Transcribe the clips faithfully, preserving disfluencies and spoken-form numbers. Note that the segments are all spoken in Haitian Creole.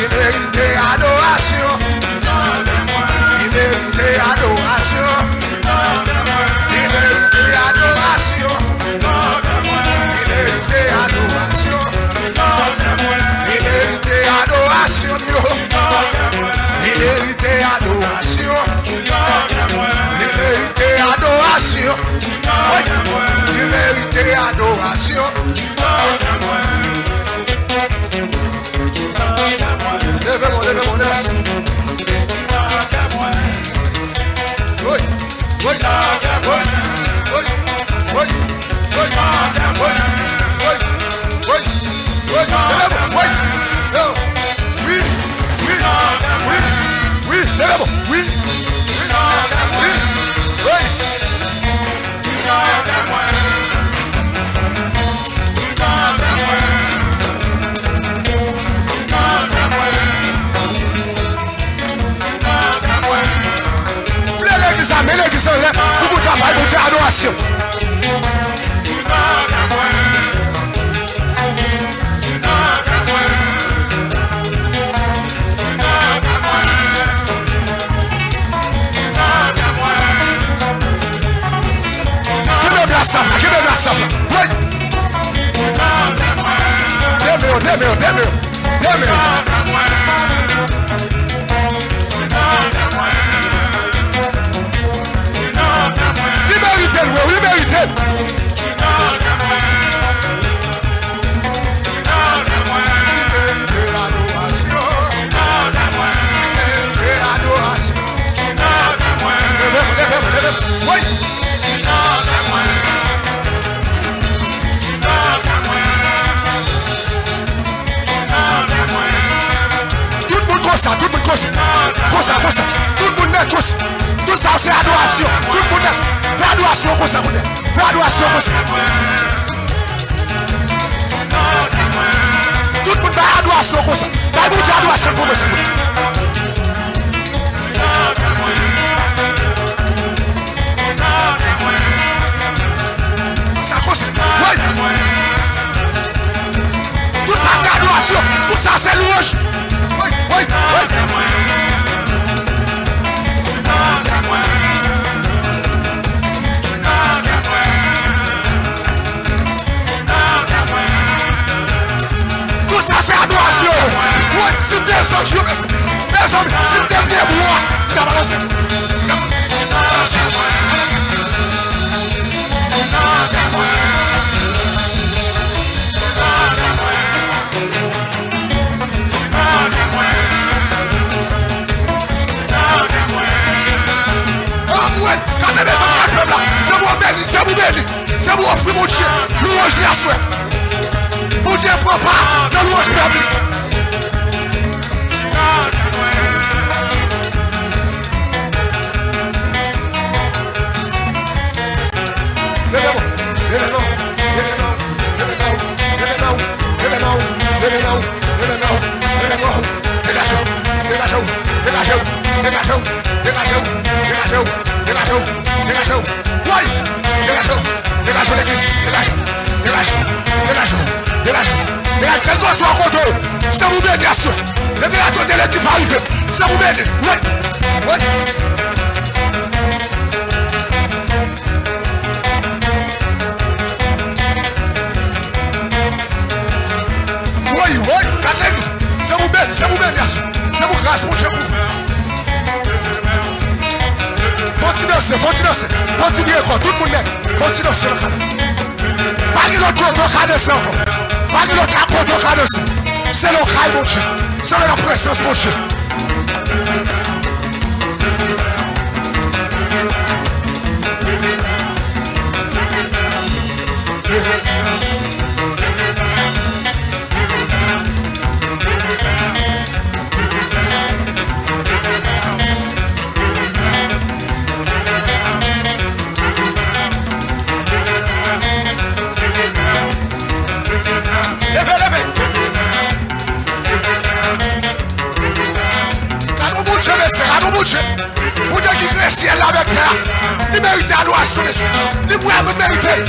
Li merite adorasyon. Li merite adorasyon. Li merite adorasyon. Li merite adorasyon. Li merite adorasyon, yo. Li merite adorasyon. Li merite adorasyon. Wi. Li merite adorasyon. Leve men w, leve men w, leve men w. Wi, wi, wi, wi, wi, wi, wi, wi, wi, leve men w, wi, yo, wi, wi, wi, wi, leve men w, wi, wi, wi. Vle legliz la, men legliz la anlè, pou Bondye a bay Bondye adorasyon. Kenbe bra sa, kenbe bra sa. Wi. Kenbe yo, kenbe yo, kenbe yo. Kenbe yo. Li merite l, wi, li merite l. Li merite adorasyon. Li merite adorasyon. Leve men w, leve men w, leve men w. Wi. Tout moun konsa, tout moun konsa. Konsa, konsa. Tout moun nèt konsa. Tout sa se adorasyon. Tout moun nèt. Fè adorasyon konsa, kounye a. Fè adorasyon konsa. Tout moun bay adorasyon konsa. Bay Bondye adorasyon pou mwen, silvouplè. Sa konsa. Wi. Tout sa se adorasyon. Tout sa se lwanj. Wi, wi, wi. Tout sa se adorasyon. Wi, si m te zanj yo, mezanmi, si m te byen bwa, m ta balanse. Anmwey, gade mezanmi, gade pèp la. Se pou w beni, se pou w beni. Se pou w ofri Bondye lwanj li aswè. Bondye pran pa nan lwanj pèp li. Leve men w, leve men w, leve men w, leve men w, leve men w, leve men w, leve men w, leve men w, leve men w, leve men w, leve men w, degaje w, degaje w, degaje w, degaje w, degaje w, degaje w, degaje w, degaje w, degaje w. Woy! Degaje w! Degaje w, legliz! Degaje w! Degaje w! Degaje w! Degaje w! Degaje w! Kèlkanswa kote w ye, se pou beni aswè. Depi la kote lè di pa rive, se pou beni. Woy! Woy! Woy, woy! Gad legliz! Se pou beni, se pou beni aswè. Se pou gras Bondye kouvri. Fò ti danse, fò ti danse, fò ti byen kò, tout moun nèt, fò ti danse nan kay la. Pa gen lòt kote w ka danse ankò. Pa gen lòt kote w ka danse. Se nan kay Bondye. Se nan prezans Bondye. Leve, leve! Gade yon Bondye, mesye, gade yon Bondye! Bondye ki kreye syèl la avèk tè a, li merite adorasyon, mesye. Li vrèman merite l.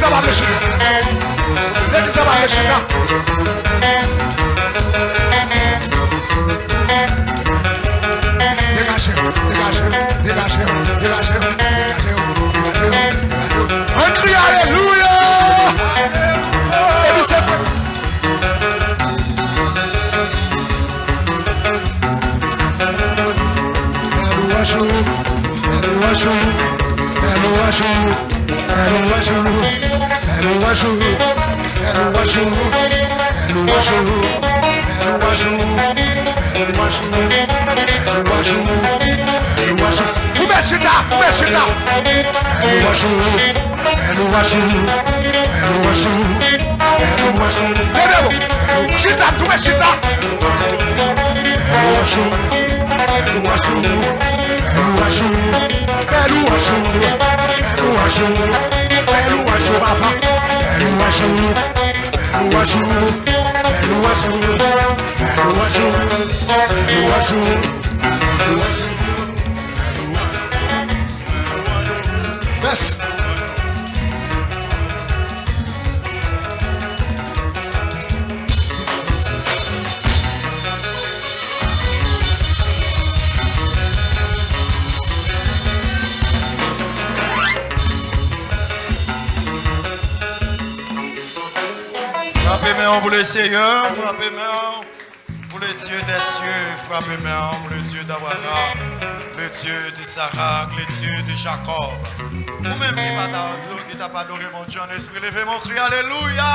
Pa vle chita. Legliz la pa vle chita. Degaje w, degaje w, degaje w, degaje w, degaje w, degaje w, degaje w. Ann kriye alelouya! Epi se Ou mèt chita, ou mèt chita. Leve bon. Chita, tou chita. Mèsi. Frape men w pou le Seyè, frape men w. Pour le Dieu des cieux, frape men w, le Dieu d'Abraham, le Dieu de Sarak, le Dieu de Jacob. Ou menm ki pa ta, ki ta pa adore Bondye an espri, leve men w, kriye alelouya.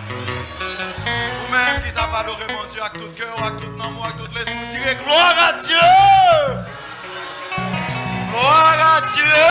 Ou menm ki ta pa adore Bondye ak tout kè w, ak tout nanm ou, ak tout lespri w, dire gloire à Dieu.